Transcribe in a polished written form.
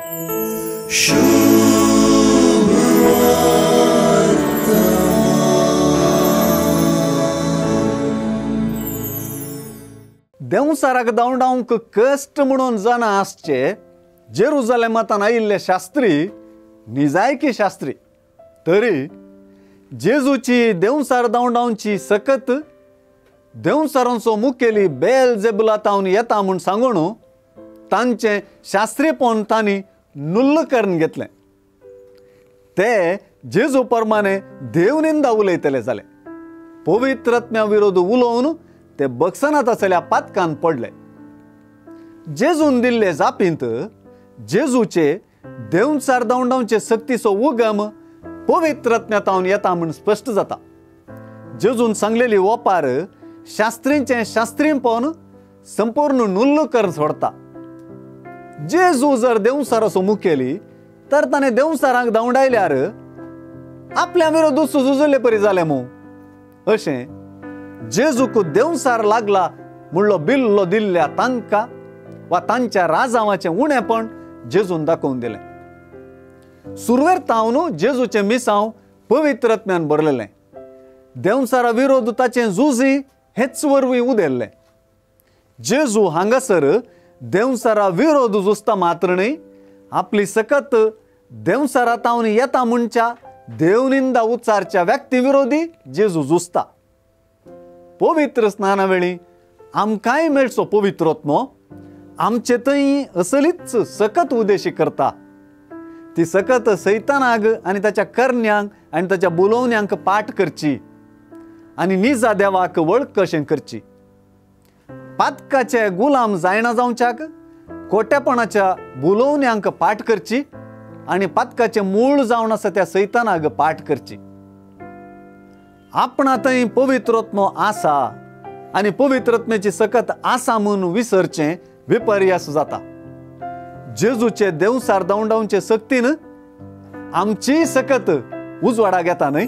देंवसाराक धांवडावंक कश्ट म्हणून जाणा आसचे जेरुजालेमांतान आयिल्ले शास्त्री निजायकी शास्त्री तरी जेजूची देंवसार धांवडावची सकत देंवसारांचो मुखेली बेल जेबुला तावन येता म्हूण सांगून तांचें शास्त्रीपण तांणी नुल्ल करून घेतलें. ते जेजू प्रमाणे देवनिंदा उलयतले जाले. पवित्रत्म्या विरोध उलोवन ते बक्षनात आसल्या पातकान पडले. जेजून दिल्ले जापींत जेजूचे देंवचार धांवडावचे सक्तीचो उगम पवित्रत्म्या तावन येता म्हूण स्पश्ट जाता. जेजून सांगलेली ओपार शास्त्रींचें शास्त्रीपण संपूर्ण नुल्ल करून सोडता. जेजू जर देंवचाराचो मुखेली तर ताणें देंवचारांक धांवडायल्यार आपल्या विरोध झुजले परी जालें मू. अशें जेजूक देंवचार लागला म्हणलो बिल्लो दिल्ल्या तांकां वा तांच्या राजावाचें उणेपण जेजून दाखोवन दिलें. सुरवेर तावन जेजूचें मिसांव पवित्रत्म्यान भरलेलें. देंवचारा विरोध ताचें झुजी हेच वरवीं उदेल्लें. जेजू हांगासर देंवचारा विरोध झुजता मात्र न्हय, आपली सकत देंवचारा तावन येता म्हणच्या देवनिंदा उच्चारच्या व्यक्ती विरोधी जेजू झुजता. पवित्र स्नाना वेळी आमकांय मेळचो पवित्रत्मो आमचे थंय असलीच सकत उदेशी करता. ती सकत सैतानाक आनी ताच्या करण्यांक आनी ताच्या बोलोवण्यांक पाठ करची आनी निजा देवाक वळख कशें करची. पातकाचे गुलाम जायना जावच्याक खोटेपणाच्या बोलोवण्यांक पाठ करची आनी पातकाचें मूळ जावन आसा त्या सैतानाक पाठ करची. आपणा थंय पवित्रत्मो आसा आनी पवित्रत्म्याची सकत आसा म्हूण विसरचें विपर्यास जाता. जेजूचे देंवचार धांवडावचे सक्तीन आमचीय सकत उजवाडाक येता न्हय.